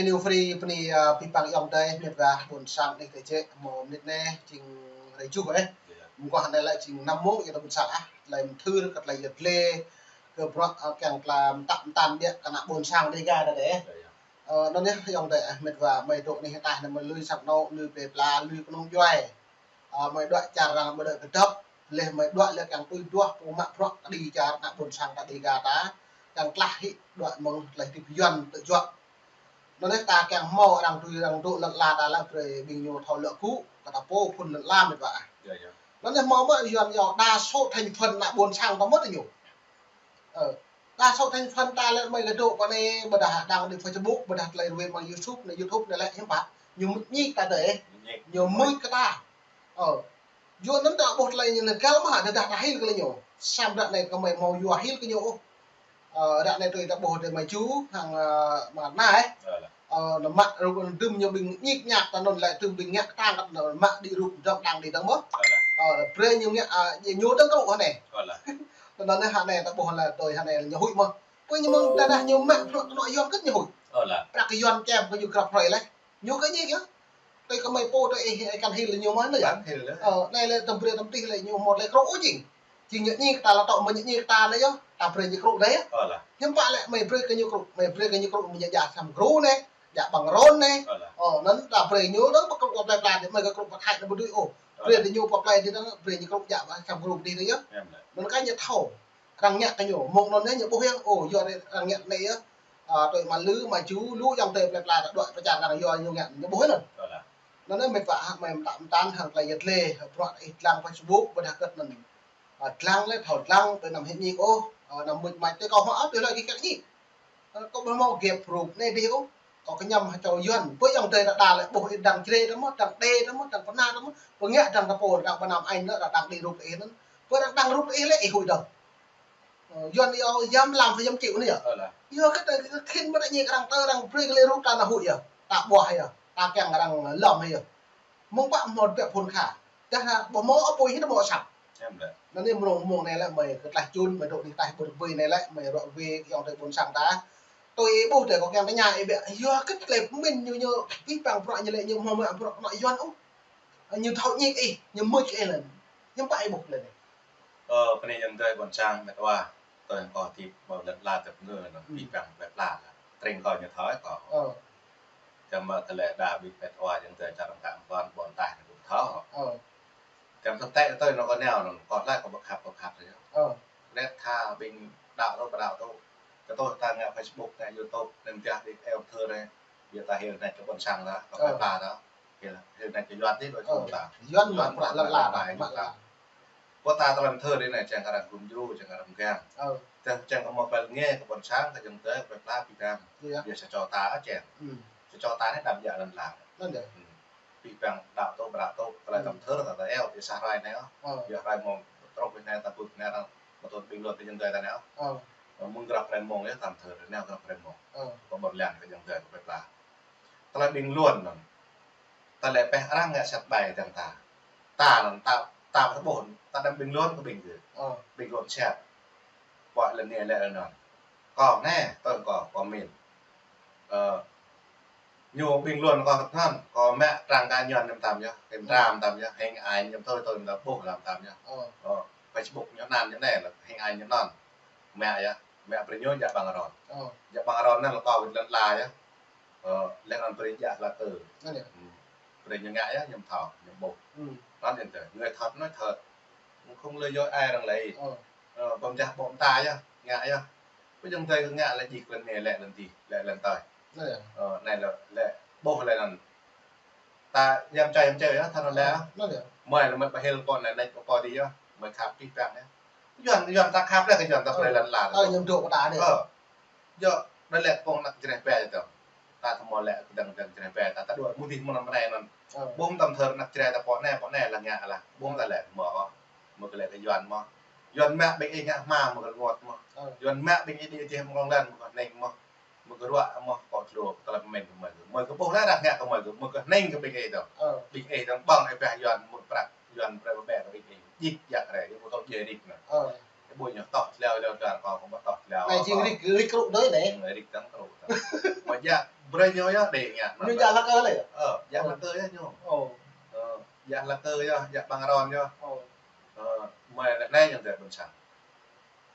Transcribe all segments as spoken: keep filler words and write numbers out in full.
Feel free bơni, ơ, pih păng ayŏng adơi, met wa ƀôn sang anai tơ jĕ, mơ̆ng mơnit anai, jing hrơi juh ơ. Mơguah anai lĕ jing năm mông, yua anŭn ƀôn sang ah, tơlơi mơthưr, kơ tơlơi yăt lĕ, kơ bruă, ơ, kiăng tơlơi mơtă mơtăn biă kơ ană ƀôn sang Dega ta dêh. Ơ, anŭn yơh, ayŏng adơi, ơ, met wa, mơi dŏ anai hơtai anai mơi lui sang anŏ, lui plơi pla, lui kơnung djuai. Ơ, mơi đuaĭ čar arăng ƀu đuaĭ kơdŏp, lĕ mơi đuaĭ lĕ kiăng tui duah pô mă bruă kơđi čar ană ƀôn sang ta Dega ta, kiăng tlah hĭ đuaĭ mơ̆ng tơlơi hơdip Yuan tơjuă. Anŭn yơh ta kiăng hmâo arăng tui arăng dŏ lŏn ala ta lĕ brơi ƀing ñu thâo lŏ gŭ, kơ ta pô phun lŏn ala met wa. Anŭn yơh hmâo mơ̆ Yuan yua đa số thành phần ană ƀôn sang ta mơ̆ tơ ñu. Ơ, đa số thành phần ta lĕ mơi kơ dŏ pơ anai, ƀôdah đang đi Facebook, ƀôdah tơlơi ruai mơ̆ng YouTube anai, YouTube anai lĕ hiư̆m pă. Ñu mŭt ñik ta dêh. Ñu mŭt kơ ta. Ơ. Yua anŭn ta ƀuh tơlơi ñu anai găl mơ̆, tơdah ta hil kơ ñu. Samơ̆ ră anai kơ mơi hmâo yua hil kơ ñu ôh. Ơ, ră anai tui ta ƀuh tơ mơi Ju, hăng, ơ, mă anai. Ơ, anŭn mă rup anŭn dŭm ñu ƀing ñik ñak ta anŭn lĕ dŭm ƀing ngă kơtang kơ anŭn mă đĭ rup dŏng đang đĭ dŏng mơ̆. Ơ, brơi ñu ngă, ơ, ñu dŏng kơnuk anai. Tơ anŭn anai hă anai ta ƀuh lĕ tui hă anai ñu huĭ mơ̆. Pơ ñu mơ̆ng tơdah ñu mă bruă kơnuk Yuan kơ ñu huĭ. Prăk Yuan čem kơ ñu krăp hrơi lĕ. Ñu kơ ñik yơh. Tui kơ mơi pô tui ih, ih kăn hil ñu mơ̆ anai yơh. Kăn hil yơh. Ơ, anai lĕ tơm brơi tơm tih lĕ ñu mơ̆ lĕ krŭ ôh jing. Jing ñu ñik ta lĕ tŏ mơi ñu ñik ta anai yơh. Ta brơi ñu krŭ dêh yơh. Hiư̆m pă lĕ mơi brơi kơ ñu krŭ, mơi brơi kơ ñu krŭ mơi ñu djă sam gru anai. Djă ƀăng rôn anai. Ơ, anŭn ta brơi ñu dŏng pơkrŭ pơplai pla dih, mơi kơ krŭ pơthai anŭn ƀu dưi ôh. Brơi tơ ñu pơplai dih dŏng, brơi ñu krŭ djă ƀăng sam gru dih dih yơh. Anŭn kơ ñu thâo. Arăng ngă kơ ñu, mơ̆ng anŭn anai ñu ƀuh yơh, ơ, yua anai arăng ngă anai yơh. Ơ, tui mă lư, mă Ju, lu ayŏng adơi plơi pla ta đuaĭ pơ čar arăng yua ñu ngă, ñu ƀuh anŭn. Tơdah anŭn met wa hă mơi mơtă mơtăn hăng tơlơi yăt lĕ, bruă ih dlăng Facebook, ƀôdah kơt anŭn. Ơ, dlăng lĕ, thâo dlăng, tui anăm hĭ ñik ôh, ơ, anăm mŭt mač, tui kâo hmâo ăt, tui hlơi kơ kơ ñik. Ơ, kâo ƀu hmâo gĕp rup anai dih ôh. Kâo kơñăm hă čô Yuan. Pơ ayŏng adơi ta đa lĕ ƀuh ih dăng Jrai ta mơ̆, dăng Đê ta mơ̆, dăng Pơna ta mơ̆. Pơ ngă dăng ta pô, dăng Pơnam Anh lĕ, dăng đĭ rup ih anŭn. Pơ dăng, dăng rup ih lĕ ih huĭ dŏng. Ơ, Yuan ih ôh, yăm lam phải yăm chịu anai yơh. Yua kơ ta khĭn mơ̆ ta ñik arăng tơ arăng brơi kơ lĕ rup ta anŭn huĭ yơh. Ta ƀuah yơh. Ta kiăng arăng lŏm yơh. Mơ̆ng pă hmâo biă phun kha. Tơdah ƀu hmâo apui hĭ ta ƀu sat. Anŭn anai mơ̆ng mơ̆ng anai lĕ mơi kơ tlaih čun, mơi dŏ anai tlaih ƀơi ƀơi anai lĕ mơi ruă ruai kơ ayŏng adơi ƀôn sang ta. Tui ih ƀuh tơ kâo kiăng tơña ih biă, yua kơ tơlơi pơmĭn ñu, ñu pih păng bruă ñu lĕ ñu hmâo mă bruă kơnuk Yuan ôh. Ñu thâo ñik ih, ñu mŭt ih lĕ. Hiư̆m pă ih ƀuh lĕ anai. Ơ, bơni ayŏng adơi ƀôn sang met wa. Tui hăng kâo hơdip ƀơi lŏn ala tơpơngư anŭn, pih păng plơi pla. Tring kâo ñu thâo kâo. Ơ. Čăm mă tơlơi đa ƀing met wa ayŏng adơi čar rơ̆ng kă mơkŏn ƀôn taih anŭn kơ thâo. Ơ. Čăm tơtĕ tui anŭn kâo nao anŭn, kâo laĭ kâo ƀu khăp, ƀu khăp yơh. Ơ. Net tha ƀing đaŏ tŭ, ƀu đaŏ tŭ. Kơ tui ta ngă Facebook, ngă YouTube, anŭn biă đĭ eo thơ anai. Biă ta hil anai kơ ƀôn sang ta, kơ plơi pla ta. Hil, hil anai kơ Yuan dih, kơ Yuan ta. Yuan mă bruă lŏn ala ta, mă lŏn ala. Kơ ta tơlơi mơthưr dih anai, čang kơ arăng gum djru, čang kơ arăng mgang. Tơdah čang kơ hmâo pơl nge kơ ƀôn sang, kơ ayŏng adơi, kơ plơi pla pih păng. Biă sa čô ta čang. Sa čô ta anai đăm djă lŏn ala. Pih păng đaŏ tŭ, ƀu đaŏ tŭ, tơlơi ta mơthưr ta, ta eo, biă sa hrơi anai ôh. Biă hrơi mơ̆ng truh anai ta pŭk anai arăng mơtŭn ƀing lŏn kơ ayŏng adơi ta anai ôh. Mơ̆ng grăp hrơi mơ̆ng yơh, ta mơthưr anai grăp hrơi mơ̆ng. Kơ ƀôn lan kơ ayŏng adơi, kơ plơi pla. Tơlơi ƀing luôn anŭn. Ta lĕ pĕh arăng ngă sat ƀai dăng ta. Ta anŭn ta, ta ƀu ƀuh, ta đăm ƀing luôn kơ ƀing gơ̆. Ƀing luôn sat. Pơ̆k lĕ anai lĕ anŭn. Kâo anai, tơl kâo, kâo min. Ơ, ñu ƀing luôn kâo kơtăn, kâo mă trang cá nhân ñu tam yơh, kơ dram tam yơh, hình ảnh ñu tui tui ñu ƀuh lăm tam yơh. Ơ, Facebook ñu anŭn ñu anai lĕ, hình ảnh ñu anŭn. Mă yơh, mă brơi ñu djă ƀăng rôn. Djă ƀăng rôn anŭn lĕ kâo wĭt lŏn ala yơh. Ơ, lĕ anŭn brơi djă lăk tơ. Brơi ñu ngă yơh, ñu thâo, ñu ƀuh. Anŭn ñu tơ, người thật nói thật. Không lừa dối ai rằng là ít. Ơ, ƀơ̆ng čah ƀơ̆ng ta yơh, ngă yơh. Pơ ayŏng adơi kơ ngă lĕ djik lĕ anai lĕ lŏn dih, lĕ lŏn tơi. Ơ, anai lĕ, lĕ ƀuh lĕ anŭn. Ta yăm čai yăm čai yơh, tha anŭn lĕ. Mơi lĕ mơi pơhil pô anai, anai pô pô dih yơh, mơi khăp pih păng yơh. Yuan, Yuan ta khăp lĕ kơ Yuan ta brơi lŏn ala. Ơ, ñu dŏ kơ ta anai. Ơ. Yơh, đa lĕ pô ană Jrai pĕ tơ̆. Ta tơmô lĕ kơ dăng, dăng Jrai pĕ ta, ta đuaĭ mơ̆ng dih mơ̆ng anai anŭn. Ƀu ta mơthưr ană Jrai ta pô anai, pô anai lĕ ngă lah. Ƀu ta lĕ mơ̆ ôh. Mơ̆ kơ lĕ kơ Yuan mơ̆. Yuan mă ƀing ih ngă hmua mơ̆ kơ rơngot mơ̆. Yuan mă ƀing ih đĭ dih mơ̆ng rŏng lăn mơ̆ kơ hning mơ̆. Mơ̆ kơ ruă mơ̆ kâo tơlơi pơmĭn kơ mơi kơ. Mơi kơ ƀuh lĕ arăng ngă kơ mơi kơ. Mơ̆ kơ hning kơ ƀing ih dŏ. Ƀing ih dŏ ƀơ̆ng ih pĕ Yuan mơ̆ prăk. Yuan brơi pơbĕ kơ ƀing ih. Djik djak rai, ƀu tŏ djai rik anŭn. Ƀu ñu tŏh tleo tleo dar kâo kơ ƀu tŏh tleo. Anai jing rik, rik krŭ đơi anai. Rik dăng krŭ. Mơ̆ djă Brơi ñu yơh đĕ ngă. Ñu djă lăk ơ lĕ. Ơ, djă lăk ơ yơh ñu. Ơ. Ơ, djă lăk ơ yơh, djă ƀăng rôn yơh. Ơ. Ơ, mơi lĕ anai ñu djă ƀôn sang.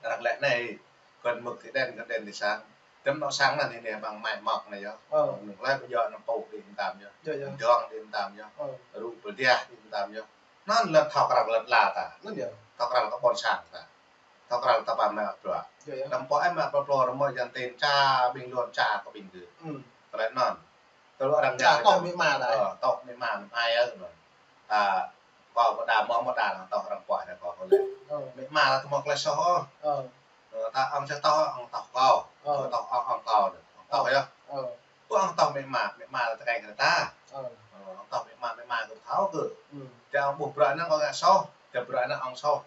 Arăng lĕ anai, kơn mơ̆k ti đen, kơn đen ti sang. Tơm nŏ sang anŭn anai ƀăng mai mŏk anai yơh. Ơ. Nŭk lai ƀu djơ̆ nŏ pô đĭ mơtam yơh. Yơh, yơh. Dŏng đĭ mơtam yơh. Ơ. Rŭ pơl diah đĭ mơtam yơh. Anŭn lŏn thâo krăn lŏn la ta. Anŭn yơh. Thâo krăn kơ ƀôn sang ta. Thâo krăn ta pă mă bruă. Yơh, yơh. Đăm pô ai mă pơplô rơmô yang tin ča ƀing luôn ča kơ ƀing gơ̆. Ư. Tơlơi anŭn. Tơlơi arăng ča ngă tŏh ta. Mĭ ma ta. Ơ, tŏh mĭ ma mĭ ai ơ anŭn. Ta, kâo pơđa mơ̆ mơ̆ ta, tŏh arăng pơai ta kâo kơ lĕ. Ơ. Mĭ ma ta tơmŏk lĕ soh. Ơ. Ơ, ta ŏng ča tŏh, ŏng tŏh kâo. Ơ. Ŏng tŏh ŏng, ŏng kâo. Ŏng tŏh yơh. Ơ. Ƀu ŏng tŏh mĭ ma, mĭ ma ta keng kơ ta. Ơ. Ơ, ŏng tŏh mĭ ma, mĭ ma kơ thâo kơ. Ư. Ča ŏng ƀuh bruă anŭn kâo ngă soh, ča bruă anŭn ŏng soh.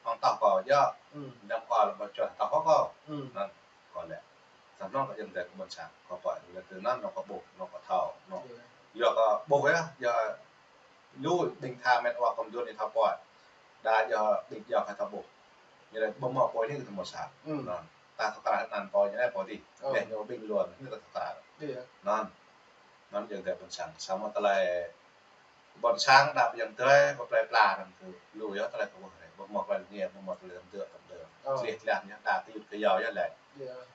Ŏng tŏh kâo yơh. Ư. Đăm kâo lĕ ƀu čuă tŏh kâo. Ư. Anŭn kâo lĕ. Samơ̆ kâo yơh dêh kơ ƀôn sang, kâo pơai lĕ tui anŭn, nŏ kâo ƀuh, nŏ kâo thâo, nŏ. Yơh. Yua kơ ƀuh yơh, yua lu ƀing tha met wa kơm dun ni thâo pơai. Đa yua ƀing yua kơ thâo ƀuh. Ñu lĕ ƀu mơ̆ pô anai kơ tơmŏ sa. Ư. Anŭn. Ta thâo krăn anŭn pô ñu anai pô dih. Ơ. Lĕ ñu ƀing luôn, ñu ta thâo krăn. Yơh. Anŭn. Anŭn yơh dêh ƀôn sang. Samơ̆ tơlơi ƀôn sang đa ƀing tơi, pơplai pla anŭn kơ lu yơh tơlơi kơ ƀuh anai. Ƀu mơ̆ tơlơi ngă, ƀu mơ̆ tơlơi tơm dơ̆, tơm dơ̆. Ơ. Čih tơlơi ñu đa tơyut kơ yua yơh lĕ. Yơh.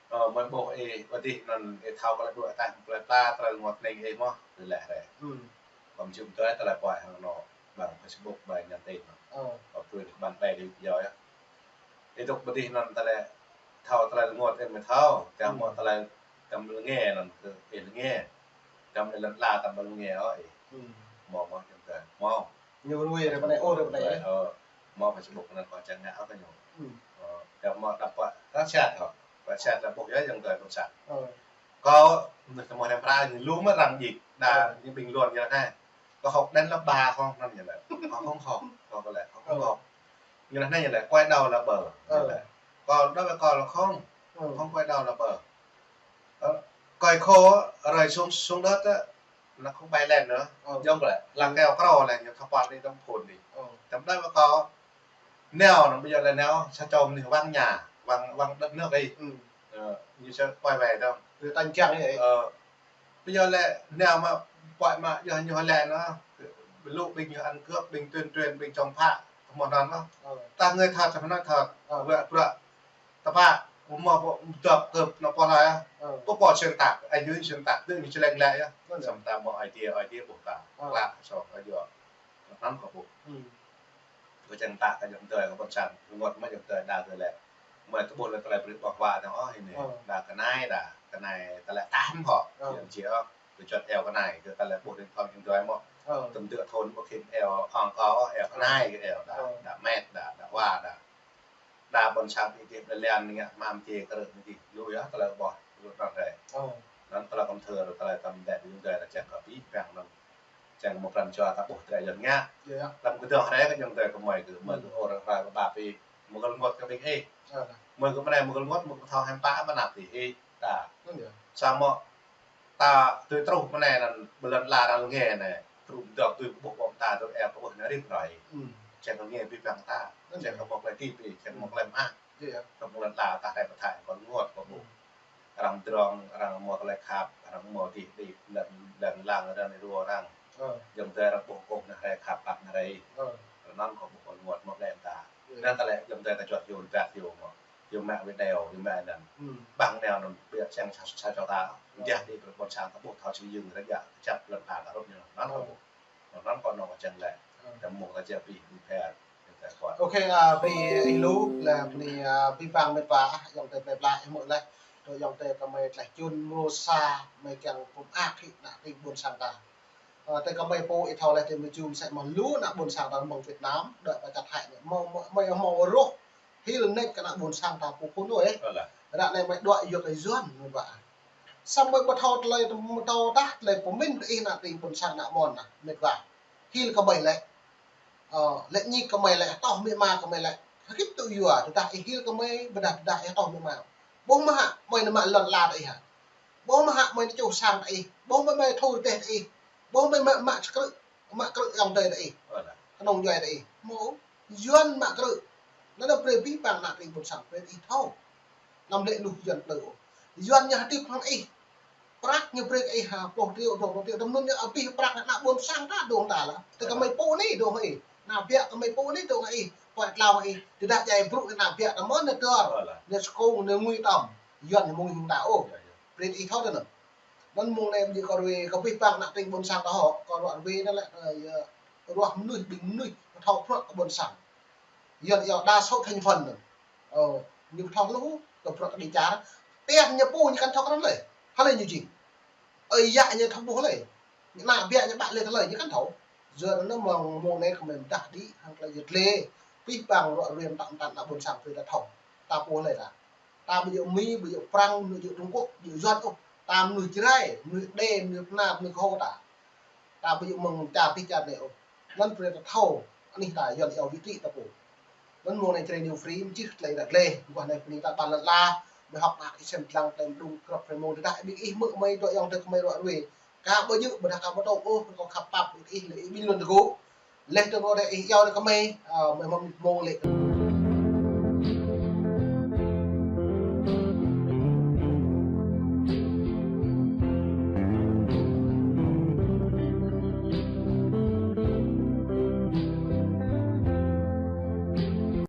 Ơ, mơi ƀuh ih, ƀu dih anŭn ih thâo kơ lĕ ƀuh ta pơplai pla, tơlơi rơngot hning ih mơ̆, tơlơi lĕ rĕ. Ư. Kâo mơčum tơi tơlơi pơai hăng nŏ, ƀăng Facebook, ƀăng nhắn tin nŏ. Ơ. Kâo tui kơ ƀăng ƀai đĭ yua yơh. Ih dŏ ƀu dih anŭn tơlơi thâo tơlơi rơngot ih mơi thâo, tơm mơ̆ tơlơi tơm lơnge anŭn kơ ih lơnge. Tơm lĕ lŏn la tơm lơnge ôh ih. Ư. Mơ̆ mơ̆ tơm tơm mơ̆. Ñu rui ră pơnai, ơ, ră pơnai. Ơ, mơ̆ Facebook anŭn kâo čang ngă ôh kơ ñu. Ư. Ơ, tơm mơ̆ đăm pă, ră sat hŏ. Pă sat lĕ ƀuh yơh yang tơi ƀôn sang. Ơ. Kâo, mơ̆ tơmŏ rem pra, ñu lu mơ̆ arăng djik. Đa, ơ, ñu ƀing luôn ñu anai. Kâo hŏk đen lă ba hŏng anŭn ñu lĕ. Kâo hŏng hŏk, kâo lĕ, kâo hŏng hŏk. Ñu lă anai ñu lĕ, quay đầu là bờ. Ơ. Ñu lĕ. Còn đối với con là không, không quay đầu là bờ. Ơ, còi khô rơi xuống, xuống đất á, nó không bay lên nữa. Ơ. Dŏng lĕ, là keo krô lĕ, ñu thâo pơt đi dŏng phun đi. Ơ. Tơm đối với con, neo nó bây giờ là neo, sa čô anai wăng nhà, wăng, wăng đất nước đi. Ư. Ơ, ñu sẽ quay về thôi. Rồi tan chăng như vậy. Ơ, Bây giờ lĕ, neo mă, pơai mă, yua ñu lĕ nŏ, ƀing lu ƀing ñu ăn cướp, ƀing tuyên truyền, ƀing chống phá, tơmŏ anŭn nŏ. Ơ. Ta người thật, ta phải nói thật, ơ, ƀu, ƀu, ta pă, ƀu mơ̆, ƀu, ƀu dŏ cướp nŏ pô lai, ơ, ƀu pô xuyên tạc, ai ñu xuyên tạc, tui ñu či leng lĕ yơh. Ơ. Samơ̆ ta mơ̆ ai tiê, ai tiê ƀuh ta, ơ, klă, soh, ai yua. Anŭn kâo ƀuh. Ư. Kâo čang ta kơ ayŏng adơi kơ ƀôn sang, rơngot mơ̆ ayŏng adơi đa kơ lĕ. Mơi kơ ƀuh lĕ tơlơi brơi ƀơ̆ng huă anŭn ôh anai. Ơ. Đa kơ anai đa, kơ anai tơlơi tam hŏ. Ơ. Yua či ôh, kơ čuăt eo kơ anai, kơ tơlơi ƀuh điện thoại ayŏng adơi mơ̆. Ơ. Tơm dơ̆ thun ƀu khĭn eo, ŏng kâo ôh, eo kơ anai kơ eo đa, ơ, đa met đa, đa wa đa. Đa ƀôn sang ƀu djơ̆ lĕ lĕ ngă mă mơ̆ či kơ rơ̆ mơ̆ či. Lu yơh tơlơi ƀuh, lu trăn rai. Ơ. Anŭn tơlơi kăm thơ, tơlơi tăm đĕ ayŏng adơi đa čang kơ pĭ păng anŭn. Čang mơ̆ pran jua ta ƀuh tơlơi ayŏng ngă. Yơh. Lăm kơdơ̆ng hrơi kơ ayŏng adơi kơ mơi kơ, mơi kơ ôh ră ră ƀă ƀă ih. Mơi kơ rơngot kơ ƀing ih. Ơ. Mơi kơ mơnai, mơi kơ rơngot, mơi kơ thâo hiam pă mơnap ih. Đa. Anŭn yơh. Samơ̆ ta tui truh mơnai anŭn ƀơi lŏn la arăng lơnge anai. Truh dŏ tui ƀuh ƀô̆ ta tui eo kơ ƀuh anai rĭm hrơi. Ư. Čang kơ lơnge ƀing ta. Anŭn yơh. Čang kơ mơ̆ klĕ tĭp ih, čang mơ̆ klĕ mơak. Yơh. Kơ ƀuh lŏn la ta hrơi pơthai kơ rơngot kơ ƀuh. Ư. Arăng drong, arăng mơ̆ tơlơi khăp, arăng mơ̆ dih dih, lŏn, lŏn lăng, arăng ruă arăng. Ơ. Ayŏng adơi arăng ƀuh kơ anai hrơi khăp, ăt anai hrơi. Ơ. Anŭn kơ ƀuh kơ rơngot mơ̆ klĕ ta. Yơh. Anŭn tơlơi ayŏng adơi ta čuăt yua, ta yua mơ̆. Yua mă video, yua mă anŭn. Ư. Ƀăng neo anŭn, ƀiă čang sa, sa čô ta. Ơ. Djơ̆ dih ƀôn sang ta ƀuh thâo či yơ̆ng rơngiă, čăp lŏn ta ta rup ñu. Anŭn kơ ƀuh. Anŭn kơ anŭn kơ čang lĕ. Ơ. Tơm mơ̆ ta či pĭ, pĭ phe. Ơ, ok, a, ƀing ih lu, lĕ ƀing, a, ƀing păng met wa, ayŏng adơi plơi pla ih mơ̆ lĕ. Tơ ayŏng adơi kơ mơi tlaih čun mrô sa, mơi kiăng pơmơak hĭ ană tring ƀôn sang ta. Ơ, tơ kơ mơi pô ih thâo lĕ tơ mơi jum sĕ mơ̆ lu ană ƀôn sang ta mơ̆ng Việt Nam, đuaĭ pơ čar Thái anai. Mơi, mơi, mơi, mơi rŏh, hil nač kơ ană ƀôn sang ta pô khul đôč, ơ. Ơ lah. Ră anai mơi đuaĭ yua kơ Yuan mơi ƀă. Samơ̆ mơi ƀu thâo tơlơi, mơi thâo tah tơlơi pơmĭn tơ ih ană tring ƀôn sang ană mơ̆n anai, met wa. Hil kơ mơi lĕ. Ơ, lĕ ñik kơ mơi lĕ, tŏh mĭ ma kơ mơi lĕ. Hơgĕt tŭ yua, tơdah ih hil kơ mơi, ƀôdah, ƀôdah ih tŏh mĭ ma. Ƀuh mơ̆ hă, mơi nao mă lŏn la tơ ih hă. Ƀuh mơ̆ hă, mơi nao čuh sang tơ ih. Ƀuh mơi, mơi thâo rơdêh tơ ih. Ƀuh mơi mă, mă čơkrư̆, mă krư̆ ayŏng adơi tơ ih. Kơnơ̆ng djuai tơ ih. Mơ̆, Yuan mă krư̆. Anŭn brơi abih bang ană tring ƀôn sang brơi ih thâo. Anăm lĕ lu Yuan plư ôh. Yuan ñu hơdip hăng ih. Prăk ñu brơi kơ ih, ha, pluh triệu, dua pluh triệu, tơm anŭn ñu abih prăk ană ƀôn sang ta dong ta lah. Tơ kơmơi pô anai dong ih. Ană ƀiă kơmơi pô anai dong ih. Pơklaih ih. Tơdah djai brŭ ană ƀiă ta mơ̆n anai dơr. Anai skung, anai ngui tơm. Yuan ñu mơ̆ng hung ta ôh. Brơi ih thâo tơ anŭn. Anŭn mơ̆ng anai ƀu djơ̆ kơ ruai, kơ abih bang ană tring ƀôn sang ta hŏ, kơ ruă ruai anŭn lĕ, ơ, ruah mơnuih, ƀing mơnuih, thâo prăk kơ ƀôn sang. Yuan yua đa số thành phần anŭn. Ơ, ñu thâo hluh, kơ prăk kơ đi čar. Tian ñu pô ñu kăn thâo krăn lĕ. Hă lĕ ñu jing. Ơi yă ñu thâo ƀuh lĕ. Ană ƀiă ñu ƀă lĕ tơlơi ñu kăn thâo. Yua anŭn mơ̆ng mơ̆ng anai kơmơi mơdah đĭ, hăng tơlơi yơh lĕ. Abih bang ruă ruai mơtam mơtam ană ƀôn sang brơi ta thâo. Ta pô lĕ ta. Ta ƀu djơ̆ Mi, ƀu djơ̆ Prăng, ƀu djơ̆ Trung Quốc, ƀu djơ̆ Yuan ôh. Ta mơnuih Jrai, mơnuih Đê, mơnuih Pnar, mơnuih Kơho ta. Ta ƀu djơ̆ mơ̆ng čar tih čar anai ôh. Anŭn brơi ta thâo, anih ta Yuan yua vị trí ta pô. Anŭn mơ̆ng anai Jrai New Free, mơčih tơlơi ră gleh, mơguah anai bơni ta ƀăn lăn ala, mơi hŏk mơak ih sem lăng tơlơi mơđung krăp rơmông tơdah ƀing ih hmư̆ mơi dŏ ayŏng adơi kơmơi ruă ruai. Ka ƀu djơ̆, ƀôdah ka ƀu tŏ ôh, kâo khăp pap ƀing ih lĕ ih ƀing lŏn tơgŭ. Leh tơngô rĕ ih yua rĕ kơmơi, ơ, mơi hmâo mơ̆ng lĕ.